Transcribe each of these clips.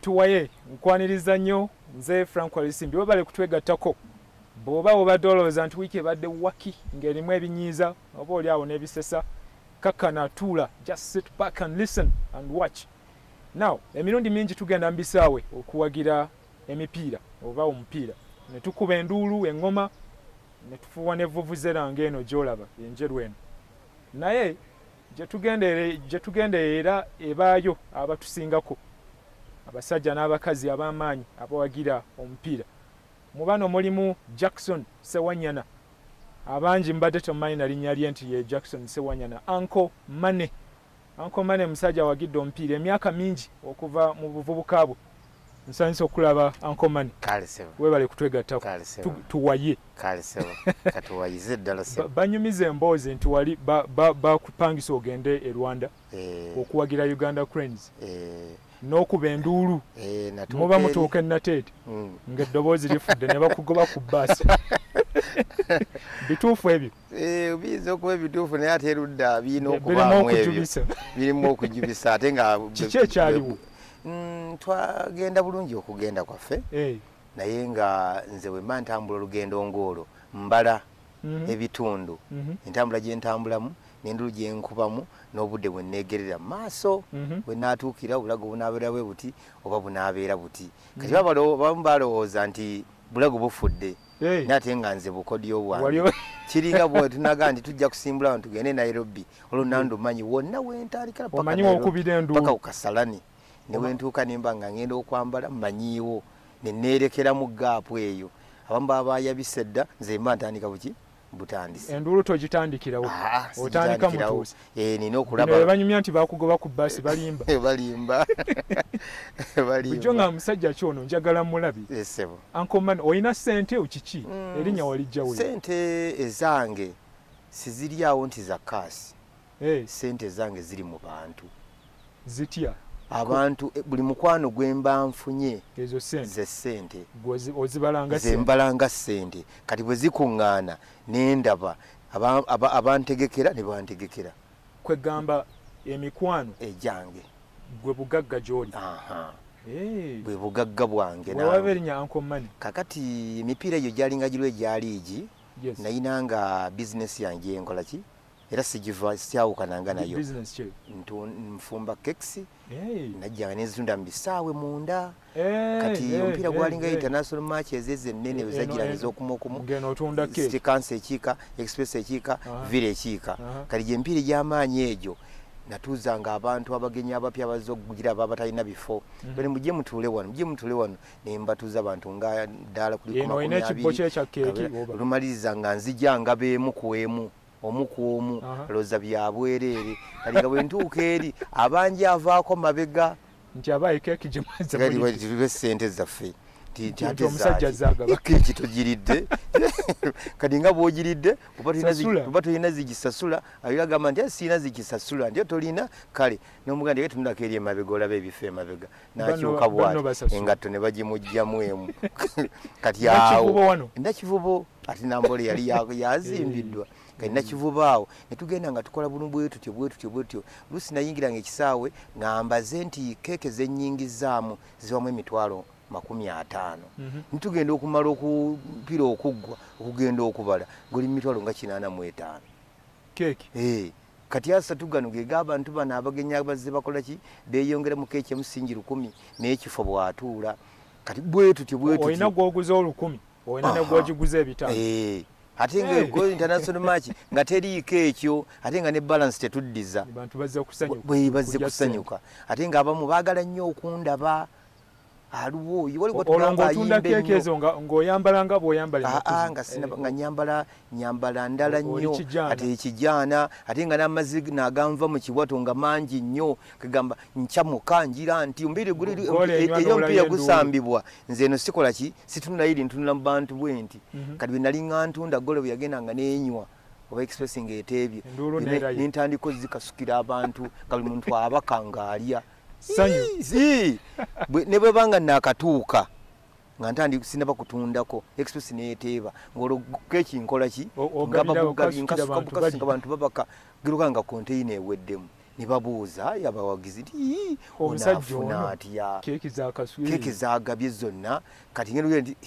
Tuwaye nkwaniriza nnyo nze Frank Walisimbi, webale kutwegattako. Bw'oba obadde olowooza nti wiiki ebadde waki ng'erimu ebinyiiza oba oli awo n'ebisesa, kakkana, tuula, just sit back and listen and watch. Now, emirundi mingi tugenda mu bisaawe okuwagira emipiira oba omupiira, ne tukuba enduulu, eŋŋoma, ne tufuuwa ne vuvuzera ng'eno gy'olaba enjeru eno, naye gye tugenda era ebaayo abatusingako, abasajja n'abakazi ab'amaanyi abawagira omupiira. Mu bano mulimu Jackson Sewanyana. Abangi mbadde tomanyi na linnya lye nti ye Jackson Sewanyana, Uncle Mane. Uncle Mane musajja awagidde omupiira emyaka mingi okuva mu buvubuka bwe. Nsanyusa okulaba, Uncle Mane. Kale sebo. Webale kutwegattako. Kale sebo. Tuwaye. Kale sebo, katuwayize ddala sebo. Banyumiza emboozi nti wali bakupangisa ogende e Rwanda okuwagira Uganda Cranes n'okuba enduulu. Natuuka muba eri. Mutuuka enateete ng'eddoboozi lifudde ne bakugoba ku bbaasi. Bituufu ebyo? Biyinza okuba ebituufu, naye ate erudda birina Birimu okubaamu ebyo. okujubisa. Birimu okujubisa ate nga Kiki ekyaliwo? Twagenda bulungi okugenda kwaffe, naye nga nze bwe mba ntambula olugendo ng'olwo mbala ebitundu, entambula gye ntambulamu n'endulu gye nkubamu n'obudde bwe neegerera mu maaso, bwe naatuukira obulago bunaabeera bwe buti oba bunaabeera buti. Kati abamu balowooza nti bulago bufudde, naye ate nga nze bukodyo bwange. Kiringa bwe tunaga nti tujja kusimbula wano tugende Nairobi, olwo nandumanyi wonna wentandikira paka Omanyi Nairobi, wokubira enduulu. Paka ku Kasalani ne wentuuka nemba nga ngenda okwambala mmanyiiwo ne neerekeramu gap eyo. Abamu baba bayabise dda, nze mba ntandika buki butandisi. Enduulu togitandikirawo? Ah, Otandika sigitandikirawo. mutuuse? Nina Bino okulaba. bwe banyumya nti bakugoba ku bbaasi, balimba? Balimba. Bulijjo Balimba. nga musajja ki ono, njagala mulabi. Sebo. Uncle Man, olina ssente kiki? Erinnya walijjawo? Sente ezange siziri awo nti za cash. Sente ezange ziri mu bantu. Zitya? Abantu, buli mukwano gwe mba nfunye. Ezo sente. Ze sente. Gwe ozibalanga Ze sente? mbalanga sente. Kati bwe zikuŋŋaana nendaba abantegekera ne bantegekera. Kwegamba emikwano egyange gwe bugagga gy'oli? Aha. Bwe bugagga bwange. Wewaba Nange. erinnya Uncle Money. Kakati emipiira egyo gyalinga giriwo egya liigi. Nayinanga bizinesi yange gyenkola ki, era sigiva, sikyawukananga nayo. Business ki? Nfumba cakes. Najjanga nenzitunda mu bisaawe munda. Kati omupiira gwalinga international matches ezo ennene wezagiranga ez'okumuokumu. Ngeno otunda City cake. Council ekiika, Express ekiika, Villa ekiika. Kati gye emipiira egy'amaanyi egyo natuuzanga abantu abagenyi abapya abazze okugira aba batalina bifo. Bali mujje mutuule wano, mujje mutuule wano, ne mbatuuza abantu nga ddaala kuliko Eno olina makumi ekibbo abiri. kyekya keeki oba? Lumaliriza nga nzija ngaba emu ku emu, omu ku omu. Lowooza byabwereere. Kati nga bwe ntuuka eri abangi avaako mabega. Nti abaye keeki gye mwaza Kati mulidde. Tube sente zaffe. Nti Nti ate omusajja zaaki? zaagaba. Keeki togiridde. Kati nga bw'ogiridde, Sasula. oba tolina zigisasula, ayo agamba nti sirina zigisasula, nti tolina, kale n'omugamba nti tunulako eri emabega olabe ebifo emabega. N'akyuka Banno bw'ati, basasula. engatto ne bagimuggyamu emu. Kati Nakivubo awo wano? Nakivubo, ate Nambole yali yazimbiddwa. Kati Nakivubo awo ne tugenda nga tukola bulu bwe tutyo bwe tutyo bwe tutyo. Luusi nayingiranga ekisaawe nga mbaze nti keeke ze nnyingizaamu zibamu 50,000. Nitugenda okumala okupiira okuggwa, okugenda okubala ng'oli mu mitwalo nga 85. Keeki? Kati asatu gano ge g'abantu bano abagenyi abazze bakola ki, beeyongera mu keeki emusingi 1000 n'ekifo bw'atuula. Kati bwe tutyo bwe tutyo. Olina gw'oguza 1000, olina ne gw'ogiguza 500. Ate nga go international match nga teriiko ekyo, ate nga ne balance tetuddiza. Bantu bazze kusanyuka. Bwe bazze Kulya kusanyuka. Ate ng'abamu baagala nnyo okundaba. Aliwo oyo wali Olwo gwetugamba ng'otunda ayimba keeki ennyo. ezo ng'oyambala nga bw'oyambala Aa, ennaku zino. nga sinaba, nga nyambala ndala Oli nnyo. kijaana. Ate ekijaana, ate nga n'amazzi n'aganva mu kiwato nga mangi nnyo. Kagamba ncamuka ngira nti omubiri guli Gola enywa eri n'olayo omupiira enduulu. gusambibwa. Nze eno sikola ki, situnula eri, ntunula mu bantu bwe nti. Kati bwe nali nga ntunda golo bwe yagenda nga neenywa oba Express ng'eteebye. Enduulu n'erayo. Ne ntandika ozikasukira abantu nga buli muntu abaka ng'alya. Ssanyu. Ii, ne bwe banga naakatuuka nga ntandi sinaba kutundako, Express neeteeba ng'olwo keeki nkola ki? Ogabira Ngaba bugabi, okasukira nkasuka bantu bukasi balya. nga bantu babaka, giruka nga konteyina eweddemu. Ne babuuza abawagizi nti Omusajja onaafuna ono atya keeki zakaswiri keeki zagabye zonna. Kati ngenda nti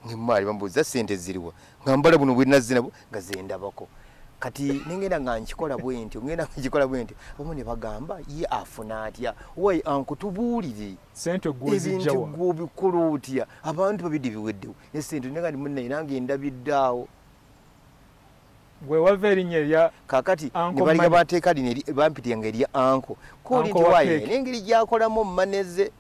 ngemaali bambuuza sente ziriwa, nga mbala buno bwe nazinabo nga zendabako. Kati nengenda nga nkikola bwe ntyo, ngenda nga nkikola bwe ntyo, abamu ne bagamba ye afuna atya, wai anko tubuulire sente ebintu gwozijjawa gw'obikola otya, abantu babidde biweddewo ne sente. Nenga ndi munnaye nange ndabidde awo. Gwe wava erinnya erya Kakati Uncle ne baliga Money. bateeka lino bampitanga erya uncle kooli Uncle nti wa wayi cake. n'engeri gyakolamu maneze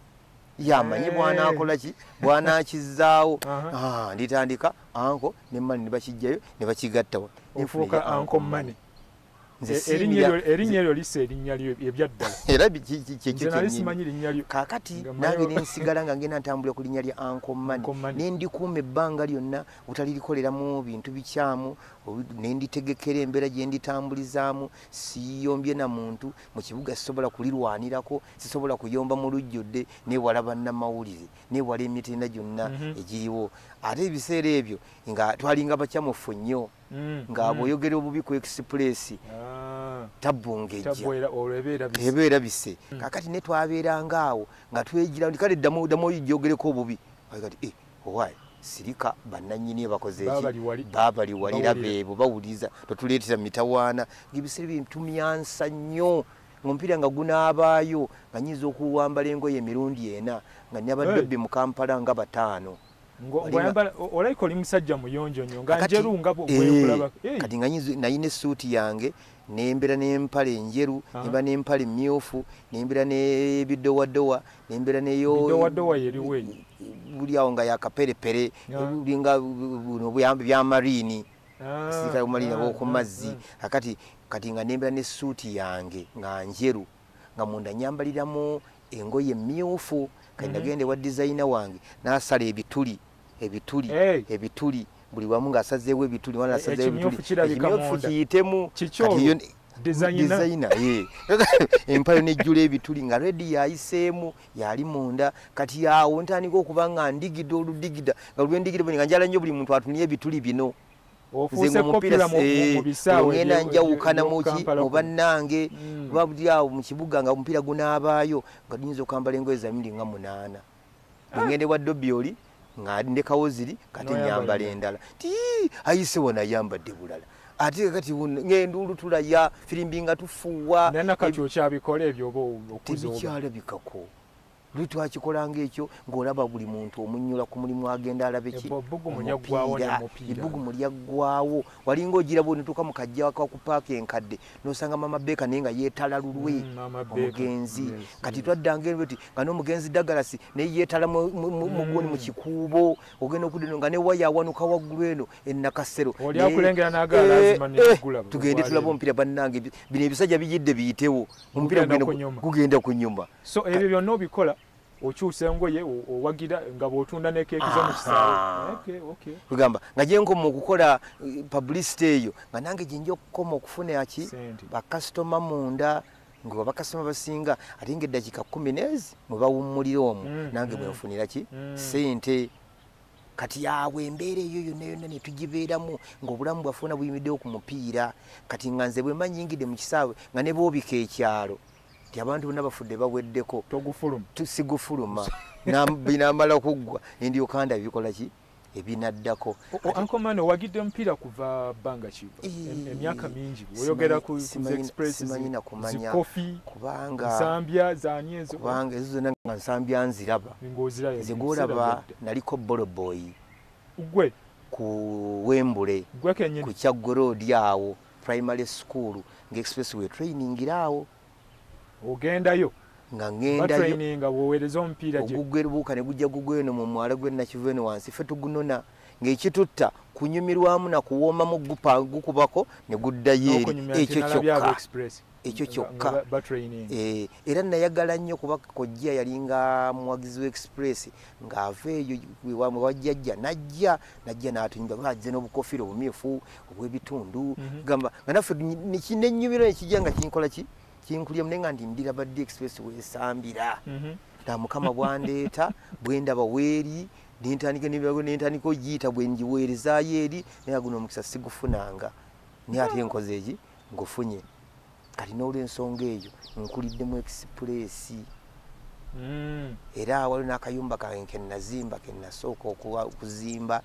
yamanyi bw'anaakola ki, bw'anaakizaawo. Ah, nditandika uncle ne money ne bakijjayo ne bakigattawa. Ofuuka Uncle Money. Nze Erinnya eryo lisa erinnya lyo ebyaddala. Era Nze kyekyo nali kyennyini. simanyi linnya lyo. Kaakati Nga nange nensigala nga ngenda ntambulira ku linnya lya Uncle Money. Uncle Money. Nendikuuma ebbanga lyonna obutalirikoleramu bintu bikyamu, nenditegekera embeera gye nditambulizaamu, siyombye na muntu mu kibuga, sisobola kulirwanirako, sisobola kuyomba mu lujjudde, newala bannamawulire, newala emitenda gyonna egiriwo. Ate ebiseera ebyo nga twalinga bakyamufu nnyo, nga bw'oyogera obubi ku Express tabbungejja. Tabbu era olwo ebeera bise. Ebeera bise. Kakati ne twabeeranga awo nga twegira nti kale ddamu ddamu oyogereko obubi. Kati eh, owaaye sirika, bannannyini bakoze eki? Baabali wali. Baabali wali era Bawulira. Beebo bawuliriza, totuleetera mitawaana. Ng'ebiseera ebyo tumyansa nnyo, ng'omupiira nga gunaabaayo nga nyinza okuwambala engoye emirundi ena, nga nyabadde mu Kampala nga bataano. Ng'oyambala olayika oli musajja muyonjo nnyo nga Kakati, njeru nga bwekulaba. kati nga nyinza nayina essuuti yange nembeera n'empale enjeru, nemba n'empale emyufu, nembeera n'ebidowadowa, nembeera neyo Bidowadowa yeriwo eyo? Buli awo nga yakaperepere, bulinga buno buyambi bya marine, sirikale bumarine bw'oku mazzi. Kakati kati nga nembeera n'essuuti yange nga njeru, nga munda nyambaliramu engoye emyufu. Kati nagenda ewa designer wange n'asala ebituli ebituli ebituli buli wamu, ng'asazeewo ebituli wala asazeewo Ekimyufu ebituli, kirabika ekimyufu munda. kiyitemu. Kiki Kati olwo? yo Designer? Designer, eh. Empale nejjula ebituli nga redi yayiseemu yali munda. Kati awo ntandika okuba nga ndigida oludigida nga lwendigida bwe nga njala nnyo buli muntu atunye ebituli bino. Ofuuse popular mu bisaawe ngenda njawukana muki Kampala mu kuno. bannange, kuba buli awo mu kibuga nga omupiira gunaabaayo nga nyinza okwambala engoye za mirundi nga munaana. Bwengende wa Dobby oli nga ndekawo ziri, kati N'oyambala nyambala endala ti ayise wano ayambadde bulala. Ate kati ngenda olutulaya firimbi nga tufuuwa. Naye nakati okyabikola ebyo oba okuza oba? Tebikyalabikako. Luli twakikolanga ekyo ng'olaba buli muntu omunyula ku mulimu agenda alabe ki? Ebbugumu lyaggwawo Omupiira. n'omupiira. Ebbugumu lyaggwawo. Walinga ogira bwonetuuka mu kajja ku paaka enkadde n'osanga Mama Beka naye nga yeetala lulwe. Mama Baker. Omugenzi. Kati twaddanga eno ti nga n'omugenzi Dagalasi naye yeetala mugoni mu kikuubo, ogenda okudda eno nga ne waya awanuka waggulu eno enakasero. Oli akulengera n'agala lazima negulaba. Tugende tulabe omupiira bannange, bino ebisajja bijidde biyitewo omupiira. Gugenda kunyuma. Gugenda kunyuma. So ebyo byonna obikola, okyusa engoye, owagira nga bw'otunda ne keeki zo mu kisaawe. Okay. Kugamba nga gye nkoma okukola publicity eyo, nga nange gye nja okukoma okufuna aki? Sente. Bakasitoma munda, nga bakasitoma basinga ate nga eddakiika 10 n'ezi mwe bawummulira omwo, nange bwe nfunira ki? Sente. Kati awo embeera eyo yonna yonna ne tugibeeramu ng'obulamu bwaffe bwonna buyimiddewo ku mupiira. Kati nga nze bwe mba nnyingidde mu kisaawe nga ne boobika ekyalo nti abantu bonna bafudde baweddeko, Togufuluma. Sigufuluma. Binamala kuggwa nendyoka ndaba bikola ki ebinaddako. Uncle Mane, owagidde omupiira kuva bbanga ki? Emyaka mingi oyogera ku Express, Simanyi nakumanya. Zikofi, Kubanga Nsambya zani ezo? Kubanga ezo zonna nga Nsambya nziraba. Ng'oziraba. Nze Ebiseera gwolaba byadda. naliko boloboyi Gwe? Ku Wembule. Gwe kennyini? Ku Kyaggwe Road awo primary school, nga Express we trainingira awo. Ogendayo? Nga ŋŋendayo. Batraininga bw'oweereza omupiira gye? Ogugwerubuuka ne gujja gugwa eno mu mwala gw'e Nakivu eno wansi, ffe tugunona ng'ekitutta kunyumirwamu na kuwoomamu, gukubako ne guddayo eri. N'okunyumya nti Ekyo nalabye abo kyokka. Express Ekyo kyokka. Nga batraining. Era nayagala nnyo kuba kojja yalinga muwagizi wa Express, ng'ava eyo wajjajja najja n'atunyumba azze n'obukofiira obumyufu obw'ebitundu. Gamba nga naffe nenyumira nekijja nga kinkola ki kinkulyamu, naye nga nti ndiraba ddi Express weesambira. Na Mukama bwandeeta bwendaba weeri nentandika nentandika ogiyita bwe ngiweerezaayo eri, naye guno omukisa sigufunanga, naye ate enkoze egi ngufunye. Kati n'olwensonga eyo nkulidde mu Express. Era waliwo n'akayumba kange ke nazimba, ke nasooka okuzimba,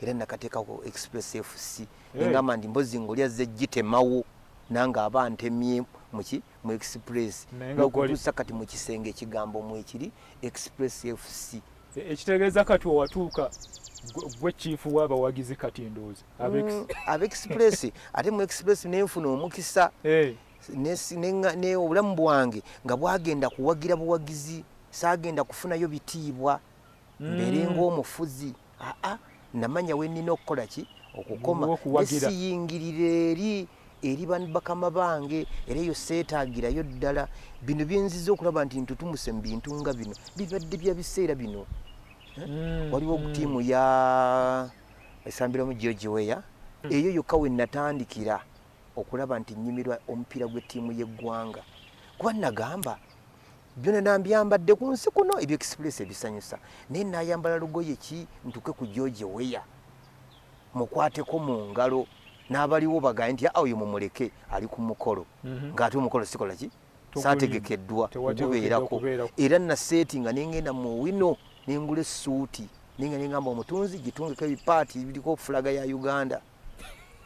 era nakateekako Express FC. Nengamba nti mpozi ng'oli azze gitemawo nange aba ntemye muki mu Express. N'okutuusa kati mu kisenge ekigambo mwekiri Express FC. Ekitegeeza kati owatuuka gwe chief w'abawagizi kati ndowooza aba Express. Ate mu Express nenfuna omukisa ne obulamu bwange nga bwagenda kuwagira buwagizi, saagenda kufunayo bitiibwa mbeere ng'omufuzi. Aa, namanya we nnina okukola ki, okukoma, nesiyingirira eri bakama bange, era eyo seetaagirayo ddala. Bino byenziza okulaba nti ntutumuse mu bintu nga bino bibadde bya biseera bino. Waliwo ttiimu ya esambiramu George Weah, eyo yokka we natandikira okulaba nti nnyumirwa omupiira gw'ettiimu y'eggwanga, kuba nagamba byonna nambyambadde ku nsi kuno ebyo Express ebisanyusa, naye nayambala lugoye ki ntuke ku George Weah mukwateko mu ngalo n'abaliwo bagaye nti oyo mumuleke ali ku mukolo, ng'ate omukolo sikola ki, saategekeddwa okubeerako. Era naseetinga nengenda mu wino nengula essuuti, nengamba omutunzi gitungeko ebipaati biriko fulaga ya Uganda,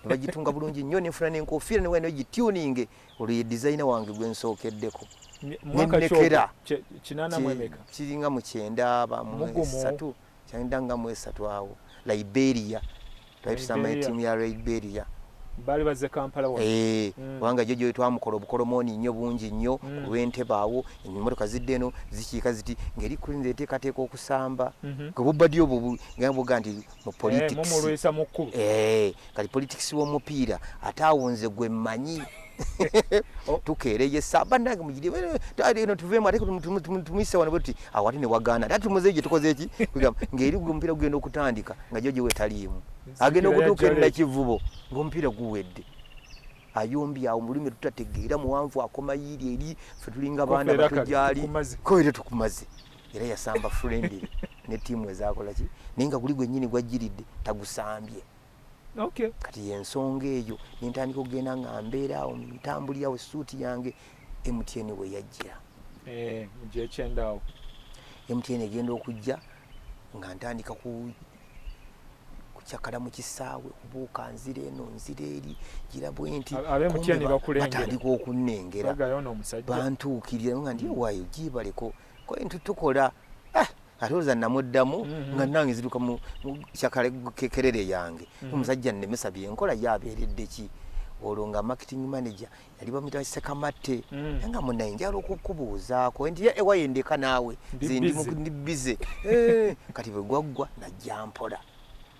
ne bagitunga bulungi nnyo, nenfuna n'enkofiira ne wena gituninge, olwo ye designer wange gwe nsookeddeko. Nennekera kiringa mu 93 93 awo Liberia, twali tusamba ettiimu ya Liberia. Baali bazze Kampala wano. Kubanga jojo twamukola obukolomooni nnyo bungi nnyo ku lw'Entebe awo, emmotoka zidde eno zikiika ziti ng'eri kulinze eteekateeka okusamba. Nga bubadde obwo nga buga nti mu politics. Mumulwisa mu kkubo. Kati politics w'omupiira ate awo nze gwe mmanyi. Tukeereye bannange mugire eno tuveemu ate tumuyise wano bwe tuti awo ate ne wagaana ate tumuzeeyo gye tukoze ki, ng'eri omupiira gugenda okutandika nga jojo we taliimu. Agenda okutuuka e Nakivubo ng'omupiira guwedde, ayombye awo mu lulimi tutategeera, muwanvu akoma yiiri eri, ffe tulinga baana bato gyali ko era tukumaze. Era yasamba friendly ne ttiimu ezaakola ki, naye nga guli gwennyini gwajjiridde tagusambye. Kati yensonga eyo nentandika okugenda nga mbeera awo ntambulirawo essuuti yange MTN we yajjira. Gyekyendaawo MTN egenda okujja nga ntandika kukyakala mu kisaawe, kubuuka nzira eno nzira eri gira bwe nti batandika okunnengera, bantuukirira nga ndi waayo gibaleko tukola. Ate olowooza namuddamu nga nange nziruka mu kyakala kekerere yange, omusajja nnemesa byenkola yabeeredde ki. Olwo nga marketing manager yali bamuyita Sekamatte, nga munaye njagala okukubuuzaako nti ewaye ndeka naawe ndi busy. Kati bwe gwaggwa najja mpola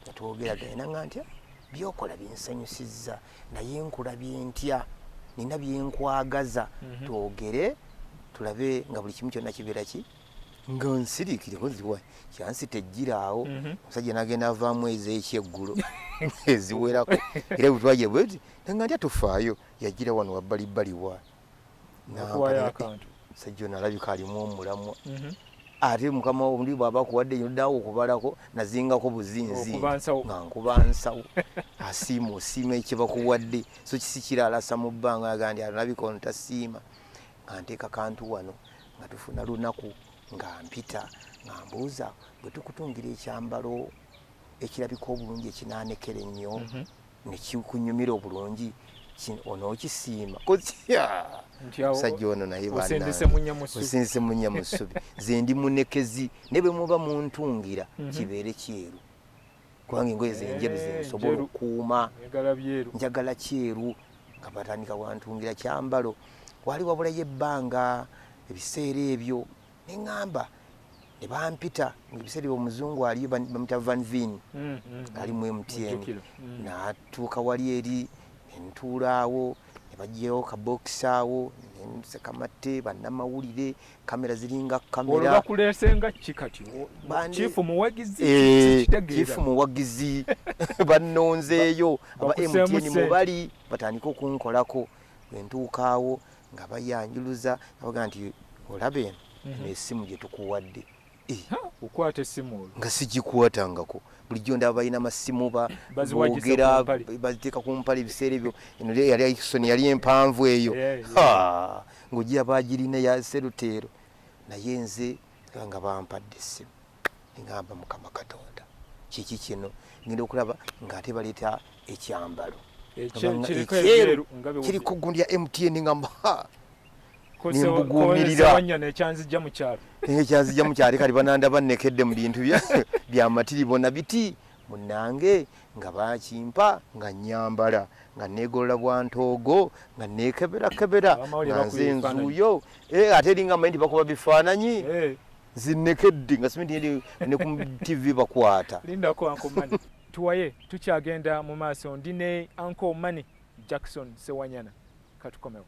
nga twogeraganya nanga ntya byokola binsanyusizza, naye nkulabye ntya, nina byenkwagaza, twogere tulabe nga buli kimu kyonna kibeera ki. Nga nsiriikireko nziwa kyansi tejjiraawo. Omusajja n'agenda avaamu ez'ekyeggulo eziwerako, era bwe twagira bweti nga ntya tufaayo, yagira wano wabbalibbali wa musajja ono alabika alimu omulamwa. Ate mukama oli bw'aba akuwadde noddawo okubalako nazingako buzinzi nga nkuba nsawo, asiima osiima ekibakuwadde, so kisi kiralasa mu bbanga aga nti alabika ono tasiima. Nga nteeka kantu wano nga tufuna lunaku nga mpita nga mbuuza bwe tukutungira ekyambalo ekirabika obulungi ekinaanekera ennyo nekikunyumira obulungi onookisiima. Musajja ono naye osindise munnya mu ssubi, nze ndi munekezi naye bwe muba muntungira kibeere kyeru, kubanga engoye zenjeru zensobola okukuuma, njagala kyeru. Nga batandika wantungira kyambalo, wali wabulayo ebbanga ebiseera ebyo neŋŋamba ne bampita ebiseera ebyo omuzungu aliyo bamuyita Van Vin ali mu MTN, n'atuuka wali eri nentuula awo ne baggyayo kabokisi awo nensekamatte bannamawulire, kamera ziringa kamera. Bakuleesenga ki kati? Chief muwagizi? Chief muwagizi bannonzeeyo aba MTN mubali batandika okunkolako. Bwe ntuuka awo nga bayanjuluza nga bagaa nti olaba eno eno essimu gye tukuwadde, Okwata essimu olwo. Nga sigikwatangako. Bulijjo ndaba balina amasimu boogera, baziteeka ku mpale ebiseera ebyo. Eno yali Ericsson yali empanvu eyo. Ng'ogira bagirina ya seruteero. Naye nze nga bampadde essimu. Ngamba Mukama Katonda, kiki kino? Ngenda okulaba ng'ate baleeta ekyambalo. Kiriko gundi ya MTN ngamba nimbuguumirira. Ekyanzijja mu kyalo. Ekyanzijja mu kyalo kati banandaba nnekedde mu bintu bya matiribona biti munnange nga bakimpa nga nnyambala nga neegolola bwa ntoogo nga neekeberakebera nga nze nzuuyo ate eringa mmanyi nti bakuba bifaananyi nzinnekedde nga simanyi nti ne ku TV bakwata. Lindako Uncle Money. Tuwaye tukyagenda mu maaso, ndi ne Uncle Money Jackson Sewanyana. Katukomewo.